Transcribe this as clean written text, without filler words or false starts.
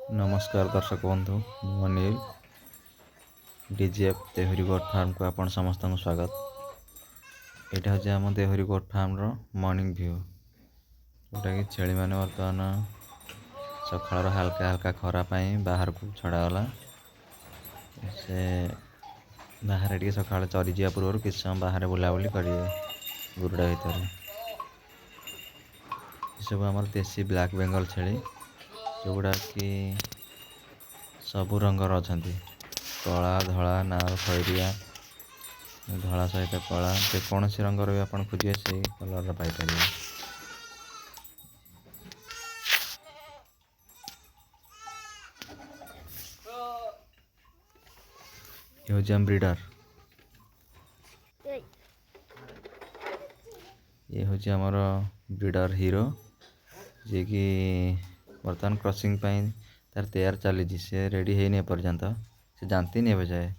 ନମସ୍କାର ଦର୍ଶକ ବନ୍ଧୁ, ମୁଁ ଅନିଲ। ଡିଜିଏଫ୍ ଦେହୁରୀ ଗୋଟ୍ ଫାର୍ମକୁ ଆପଣ ସମସ୍ତଙ୍କୁ ସ୍ୱାଗତ। ଏଇଟା ହେଉଛି ଆମ ଦେହୁରୀ ଗୋଟ୍ ଫାର୍ମର ମର୍ଣ୍ଣିଂ ଭ୍ୟୁ, ଯେଉଁଟାକି ଛେଳିମାନେ ବର୍ତ୍ତମାନ ସକାଳର ହାଲକା ହାଲକା ଖରା ପାଇଁ ବାହାରକୁ ଛଡ଼ାଗଲା। ସେ ବାହାରେ ଟିକେ ସକାଳେ ଚରିଯିବା ପୂର୍ବରୁ କିଛି ସମୟ ବାହାରେ ବୁଲାବୁଲି କରିବେ ଗୁରୁଡ଼ା ଭିତରେ। ଏସବୁ ଆମର ଦେଶୀ ବ୍ଲାକ୍ ବେଙ୍ଗଲ ଛେଳି, ଯେଉଁଗୁଡ଼ାକି ସବୁ ରଙ୍ଗର ଅଛନ୍ତି, କଳା, ଧଳା, ନାଲ, ଖଇରିଆ, ଧଳା ସହିତ କଳା, ଯେକୌଣସି ରଙ୍ଗର ବି ଆପଣ ଖୋଜିବେ ସେଇ କଲର୍ର ପାଇପାରିବେ। ଏ ହେଉଛି ଆମ ବ୍ରିଡର୍, ଇଏ ହେଉଛି ଆମର ବ୍ରିଡର୍ ହିରୋ, ଯିଏକି ବର୍ତ୍ତମାନ କ୍ରସିଂ ପାଇଁ ତାର ତିଆରି ଚାଲିଛି। ସେ ରେଡ଼ି ହେଇନି ଏପର୍ଯ୍ୟନ୍ତ, ସେ ଜାଣିନି ଏବେ ଯାଏ।